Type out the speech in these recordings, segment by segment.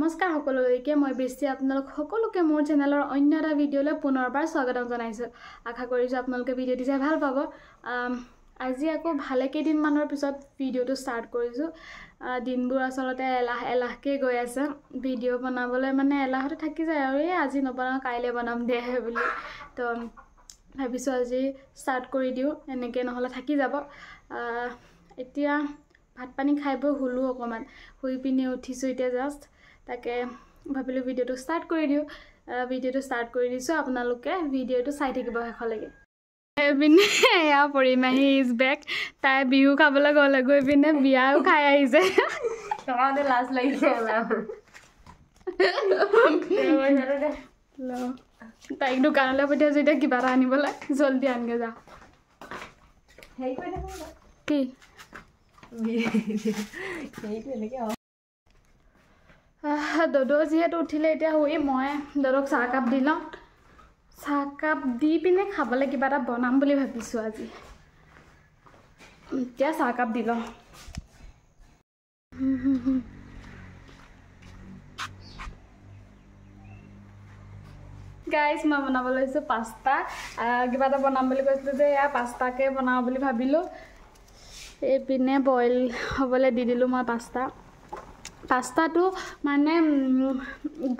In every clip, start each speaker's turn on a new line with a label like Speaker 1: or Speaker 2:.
Speaker 1: নমস্কাৰ সকলোলৈকে, মই বৃষ্টি আপোনালোক সকলোকে মোৰ চেনেলৰ অন্য এটা ভিডিঅ'লৈ পুনৰবাৰ স্বাগতম জনাইছোঁ। আশা কৰিছোঁ আপোনালোকে ভিডিঅ'টি চাই ভাল পাব। আজি আকৌ ভালে কেইদিনমানৰ পিছত ভিডিঅ'টো ষ্টাৰ্ট কৰিছোঁ। দিনবোৰ আচলতে এলাহ এলাহকৈ গৈ আছে, ভিডিঅ' বনাবলৈ মানে এলাহতে থাকি যায় আৰু এই আজি নবনাওঁ কাইলৈ বনাম দে বুলি। তো ভাবিছোঁ আজি ষ্টাৰ্ট কৰি দিওঁ, এনেকৈ নহ'লে থাকি যাব। এতিয়া ভাত পানী খাই বৈ শুলোঁ অকণমান, শুই পিনি উঠিছোঁ এতিয়া জাষ্ট, তাকে ভাবিলোঁ ভিডিঅ'টো ষ্টাৰ্ট কৰি দিওঁ। ভিডিঅ'টো ষ্টাৰ্ট কৰি দিছোঁ, আপোনালোকে ভিডিঅ'টো চাই থাকিব শেষলৈকে। এইপিনে এয়া পৰিমাহী is back, তাই বিহু খাবলৈ গ'লে গৈ পিনে বিয়াও খাই আহিছে।
Speaker 2: লাজ লাগিছে
Speaker 1: তাইক দোকানলৈ পঠিয়াইছোঁ এতিয়া কিবা এটা আনিবলৈ, জল্দি আনগে যা। কি দদৌ যিহেতু উঠিলে এতিয়া শুই, মই দদৌক চাহকাপ দি লওঁ। চাহকাপ দি পিনে খাবলৈ কিবা এটা বনাম বুলি ভাবিছোঁ আজি। এতিয়া চাহকাপ দি লওঁ। গাইজ, মই বনাব লৈছোঁ পাস্তা। কিবা এটা বনাম বুলি কৈছিলোঁ যে, এয়া পাস্তাকে বনাওঁ বুলি ভাবিলোঁ। এইপিনে বইল হ'বলৈ দি দিলোঁ মই পাস্তা। পাস্তাটো মানে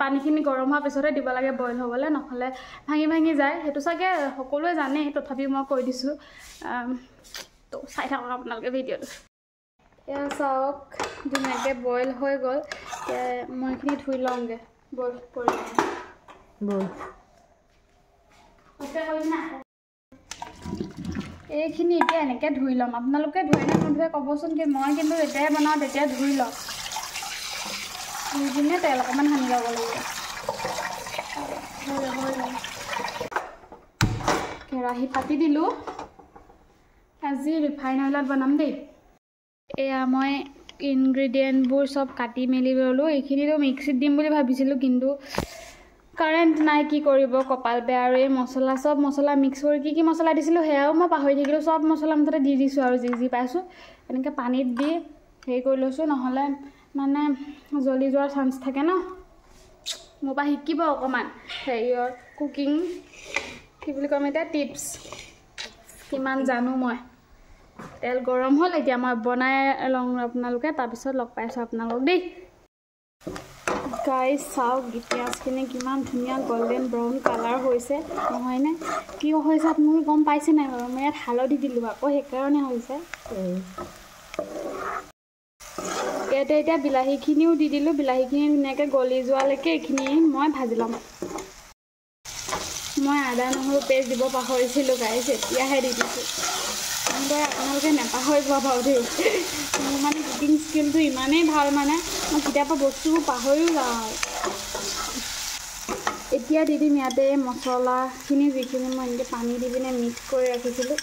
Speaker 1: পানীখিনি গৰম হোৱাৰ পিছতহে দিব লাগে বইল হ'বলৈ, নহ'লে ভাঙি ভাঙি যায়। সেইটো চাগে সকলোৱে জানেই, তথাপিও মই কৈ দিছোঁ। তো চাই থাকক আপোনালোকে ভিডিঅ'টো। এয়া চাওক, ধুনীয়াকৈ বইল হৈ গ'ল। মই এইখিনি ধুই লওঁগৈ, বইল কৰি লওঁ। এইখিনি এতিয়া এনেকৈ ধুই ল'ম। আপোনালোকে ধুৱে নে নুধুৱে ক'বচোন, কি মই কিন্তু যেতিয়াই বনাওঁ তেতিয়া ধুই লওঁ। ধুই পিনে তেল অকণমান সানি ল'ব লাগিব। কেৰাহী পাতি দিলোঁ। আজি ৰিফাইন অইলত বনাম দেই। এয়া মই ইনগ্ৰেডিয়েণ্টবোৰ চব কাটি মেলি ল'লোঁ। এইখিনিতো মিক্সিত দিম বুলি ভাবিছিলোঁ, কিন্তু কাৰেণ্ট নাই, কি কৰিব, কপাল বেয়া। আৰু এই মছলা চব মছলা মিক্স কৰি কি কি মছলা দিছিলোঁ সেয়াও মই পাহৰি থাকিলোঁ। চব মছলা মুঠতে দি দিছোঁ আৰু যি যি পাইছোঁ এনেকৈ পানীত দি হেৰি কৰি লৈছোঁ, নহ'লে মানে জ্বলি যোৱাৰ চান্স থাকে ন। মোৰ পৰা শিকিব অকণমান হেৰিয়ৰ কুকিং কি বুলি ক'ম এতিয়া, টিপছ কিমান জানো মই। তেল গৰম হ'ল, এতিয়া মই বনাই লওঁ আপোনালোকে, তাৰপিছত লগ পাইছোঁ আপোনালোক দেই। গাইজ চাওক, পিঁয়াজখিনি কিমান ধুনীয়া গল্ডেন ব্ৰাউন কালাৰ হৈছে, নহয়নে? কিয় হৈছে আপোনালোকে গম পাইছে নাই বাৰু? মই ইয়াত হালধি দিলোঁ আকৌ, সেইকাৰণে হৈছে। ইয়াতে এতিয়া বিলাহীখিনিও দি দিলোঁ। বিলাহীখিনি ধুনীয়াকৈ গলি যোৱালৈকে এইখিনি মই ভাজি ল'ম। মই আদা নহৰু পেষ্ট দিব পাহৰিছিলোঁ গাইজ, এতিয়াহে দি দিছোঁ। এনেদৰে আপোনালোকে নাপাহৰিব বাৰু দেই। মোৰ মানে কুকিং স্কিলটো ইমানেই ভাল, মানে মই কেতিয়াবা বস্তুবোৰ পাহৰিও যাওঁ আৰু। এতিয়া দি দিম ইয়াতে মছলাখিনি, যিখিনি মই এনেকৈ পানী দি পিনে মিক্স কৰি ৰাখিছিলোঁ।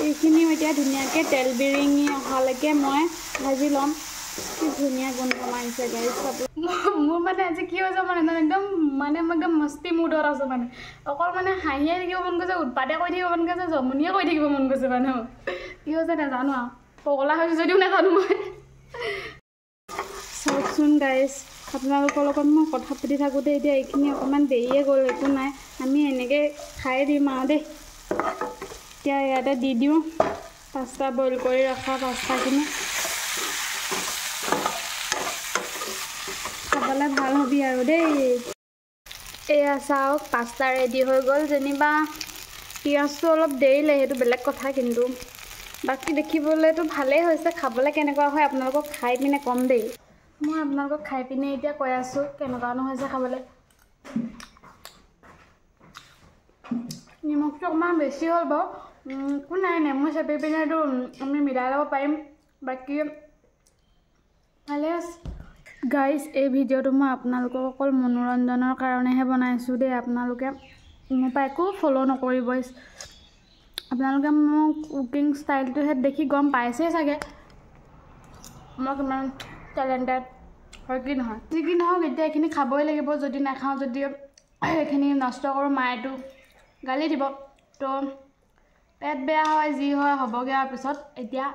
Speaker 1: এইখিনিও এতিয়া ধুনীয়াকৈ তেল বিৰিঙি অহালৈকে মই ভাজি ল'ম। কি ধুনীয়া গোন্ধ মাৰিছে গাইজ। মোৰ মানে আজি কি হৈছে মানে একদম মানে মই একদম মস্তি মুডত আছোঁ, মানে অকল মানে হাঁহিয়ে থাকিব মন গৈছে, উৎপাতে কৰি থাকিব মন গৈছে, জমনিয়ে কৰি থাকিব মন গৈছে। মানে কি হৈছে নাজানো আৰু, পগলা হৈছোঁ যদিও নাজানো মই। চাওকচোন গাইজ, আপোনালোকৰ লগত মই কথা পাতি থাকোঁতে এতিয়া এইখিনি অকণমান দেৰিয়ে গ'ল, একো নাই, আমি এনেকৈ খাই দিম আৰু দেই। এতিয়া ইয়াতে দি দিওঁ পাস্তা, বইল কৰি ৰখা পাস্তাখিনি। খাবলৈ ভাল হবি আৰু দেই। এয়া চাওক, পাস্তা ৰেডি হৈ গ'ল। যেনিবা পিঁয়াজটো অলপ দেৰিলে, সেইটো বেলেগ কথা, কিন্তু বাকী দেখিবলৈতো ভালেই হৈছে। খাবলৈ কেনেকুৱা হয় আপোনালোকক খাই পিনে ক'ম দেই। মই আপোনালোকক খাই পিনে এতিয়া কৈ আছোঁ কেনেকুৱানো হৈছে খাবলৈ। নিমখটো অকণমান বেছি হ'ল বাৰু, একো নাই, নেমু চেপি পিনে এইটো আমি মিলাই ল'ব পাৰিম। বাকী ভালে আছে গাইজ। এই ভিডিঅ'টো মই আপোনালোকক অকল মনোৰঞ্জনৰ কাৰণেহে বনাইছোঁ দেই। আপোনালোকে মোৰ পৰা একো ফ'ল' নকৰিব। আপোনালোকে মোৰ কুকিং ষ্টাইলটোহে দেখি গম পাইছেই চাগে মই কিমান টেলেণ্টেড হয় কি নহয়। যি কি নহওক, এতিয়া এইখিনি খাবই লাগিব। যদি নাখাওঁ, যদি সেইখিনি নষ্ট কৰোঁ, মায়েতো গালি দিব। তো পেট বেয়া হয় যি হয় হ'বগৈ আৰু পিছত। এতিয়া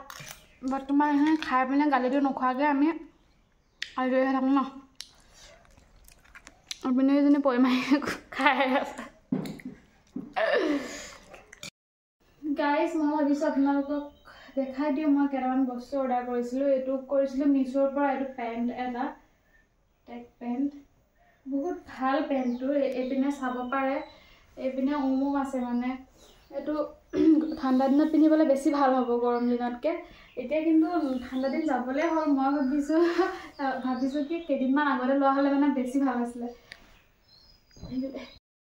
Speaker 1: বৰ্তমান এইখিনি খাই পিনে গালিটো নোখোৱাকৈ আমি আজৰি হৈ থাকোঁ ন। আপুনি এজনী পৰিমাণে খাই আছে। গাইজ, মই ভাবিছোঁ আপোনালোকক দেখাই দিওঁ, মই কেইটামান বস্তু অৰ্ডাৰ কৰিছিলোঁ। এইটো কৰিছিলোঁ মিছ'ৰ পৰা, এইটো পেণ্ট এটা, টেক পেণ্ট, বহুত ভাল পেণ্টটো। এইপিনে চাব পাৰে, এইপিনে উমো আছে, মানে এইটো ঠাণ্ডা দিনত পিন্ধিবলৈ বেছি ভাল হ'ব গৰম দিনতকৈ। এতিয়া কিন্তু ঠাণ্ডা দিন যাবলৈ হ'ল, মই ভাবিছোঁ কি কেইদিনমান আগতে লোৱা হ'লে মানে বেছি ভাল আছিলে।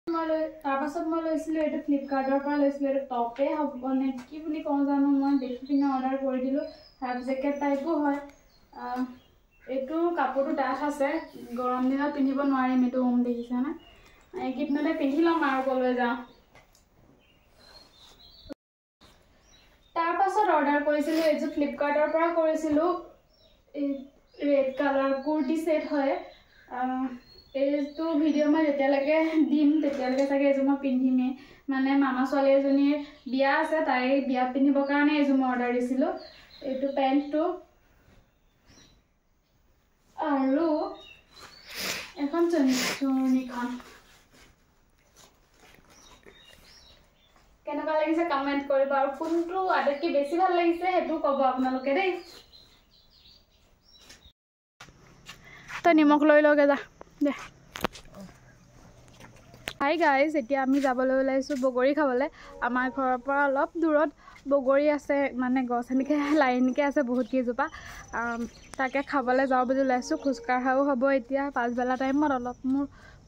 Speaker 1: মই লৈ তাৰপাছত মই লৈছিলোঁ এইটো ফ্লিপকাৰ্টৰ পৰা লৈছিলোঁ, এইটো টপেই হ'ব নে কি বুলি কওঁ জানো, মই দেখি পিনে অৰ্ডাৰ কৰি দিলোঁ। হাফ জেকেট টাইপো হয়। এইটো কাপোৰটো ডাঠ আছে, গৰম দিনত পিন্ধিব নোৱাৰিম এইটো উম দেখিছেনে। এইকেইদিনতে পিন্ধি ল'ম আৰু ক'লৈ যাওঁ। তাৰপাছত অৰ্ডাৰ কৰিছিলোঁ এইযোৰ ফ্লিপকাৰ্টৰ পৰা কৰিছিলোঁ, এই ৰেড কালাৰ কুৰ্তি ছেট হয়। এইটো ভিডিঅ' মই যেতিয়ালৈকে দিম তেতিয়ালৈকে চাগে এইযোৰ মই পিন্ধিমেই, মানে মামা ছোৱালী এজনীৰ বিয়া আছে, তাইৰ বিয়াত পিন্ধিবৰ কাৰণে এইযোৰ মই অৰ্ডাৰ দিছিলোঁ। এইটো পেণ্টটো আৰু এখন চুৰ্ণীখন কেনেকুৱা লাগিছে কমেণ্ট কৰিব, আৰু কোনটো আটাইতকৈ বেছি ভাল লাগিছে সেইটো ক'ব আপোনালোকে দেই। তই নিমখ লৈ লগে যা দে। হাই গাইজ, এতিয়া আমি যাবলৈ ওলাইছোঁ বগৰী খাবলৈ। আমাৰ ঘৰৰ পৰা অলপ দূৰত বগৰী আছে, মানে গছ এনেকৈ লাইনকৈ আছে বহুত কেইজোপা, তাকে খাবলৈ যাওঁ বুলি ওলাইছোঁ। খোজকঢ়াও হ'ব এতিয়া পাছবেলা টাইমত অলপ,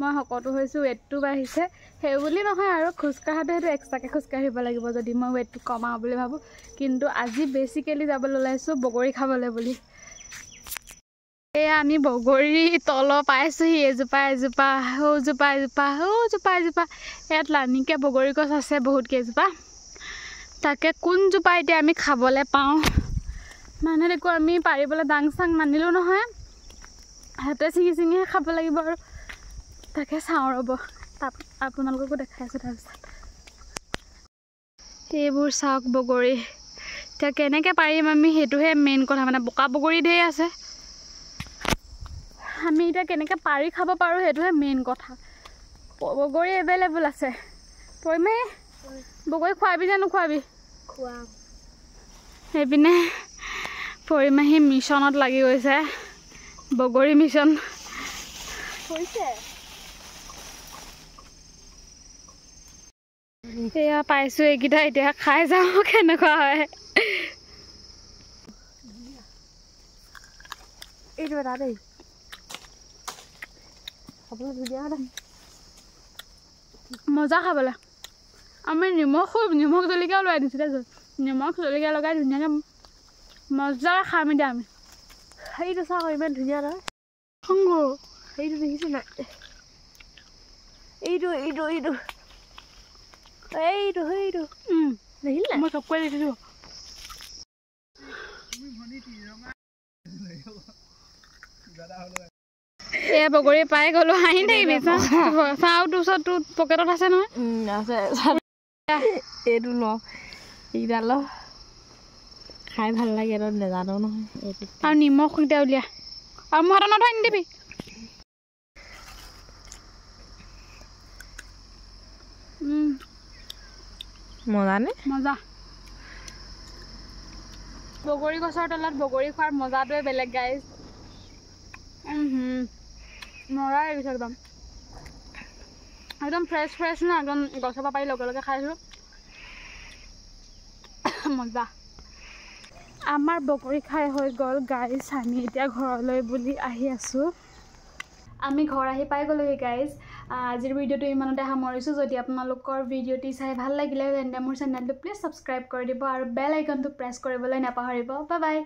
Speaker 1: মই শকতো হৈছোঁ, ৱেইটটো বাঢ়িছে, সেই বুলি নহয় আৰু খোজকঢ়াটো সেইটো এক্সট্ৰাকৈ খোজকাঢ়িব লাগিব যদি মই ৱেইটটো কমাওঁ বুলি ভাবোঁ। কিন্তু আজি বেছিকেলি যাবলৈ ওলাইছোঁ বগৰী খাবলৈ বুলি। এয়া আমি বগৰী তল পাইছোঁহি, এজোপা এজোপা, সৌজোপা এজোপা, সৌজোপা এজোপা, ইয়াত লানিকৈ বগৰী গছ আছে বহুত কেইজোপা। তাকে কোনজোপা এতিয়া আমি খাবলৈ পাওঁ, মানে দেখোঁ আমি পাৰিবলৈ ডাং চাং নানিলোঁ নহয়, হাতে ছিঙি ছিঙিহে খাব লাগিব আৰু। তাকে চাওঁ ৰ'ব, তাত আপোনালোককো দেখাই আছোঁ। তাৰপিছত এইবোৰ চাওক বগৰী, এতিয়া কেনেকৈ পাৰিম আমি সেইটোহে মেইন কথা, মানে বোকা বগৰী ঢেৰ আছে, আমি এতিয়া কেনেকৈ পাৰি খাব পাৰোঁ সেইটোহে মেইন কথা। বগৰী এভেইলেবল আছে। পৰিমে বগৰী খোৱাবি নে নোখোৱাবি? সেইপিনে পৰিমাহী মিছনত লাগি গৈছে, বগৰী মিছন। এয়া পাইছোঁ এইকেইটা, এতিয়া খাই যাওঁ কেনেকুৱা হয়।
Speaker 2: এইটো এটা দেই,
Speaker 1: মজা খাবলৈ। আমি নিমখ জলকীয়াও লৈ আনিছোঁ দেই, নিমখ জলকীয়া লগাই ধুনীয়াকৈ মজা খাম এতিয়া আমি।
Speaker 2: সেইটো চাওঁ ইমান ধুনীয়া নহয়, সেইটো দেখিছোঁ নাই? এইটো এইটো এইটো এইটো সেইটো দেখিলি নাই?
Speaker 1: মই চকুৱে দেখিছোঁ। এয়া বগৰী পাই গ'লো, হাঁহি থাকিবি। চাওঁ তোৰ ওচৰত তোৰ পকেটত আছে নহয়?
Speaker 2: আছে। এইটো ল, এইকেইটা ল, খাই ভাল লাগে, তই নাজানো নহয়।
Speaker 1: আৰু নিমখ এতিয়া উলিয়া, আৰু মোৰ হাতত নধৰি নিদিবি।
Speaker 2: মজা নে?
Speaker 1: মজা। বগৰী গছৰ তলত বগৰী খোৱাৰ মজাটোৱে বেলেগ গাইজ। মজা লাগিছে একদম, একদম ফ্ৰেছ ফ্ৰেছ ন, একদম গছৰ পৰা পাৰি লগে লগে খাইছোঁ, মজা। আমাৰ বগৰী খাই হৈ গ'ল গাইজ, আমি এতিয়া ঘৰলৈ বুলি আহি আছোঁ। আমি ঘৰ আহি পাই গ'লোহি গাইজ। আজিৰ ভিডিঅ'টো ইমানতে সামৰিছোঁ। যদি আপোনালোকৰ ভিডিঅ'টি চাই ভাল লাগিলে তেন্তে মোৰ চেনেলটো প্লিজ ছাবস্ক্ৰাইব কৰি দিব আৰু বেল আইকনটো প্ৰেছ কৰিবলৈ নাপাহৰিব। Bye bye.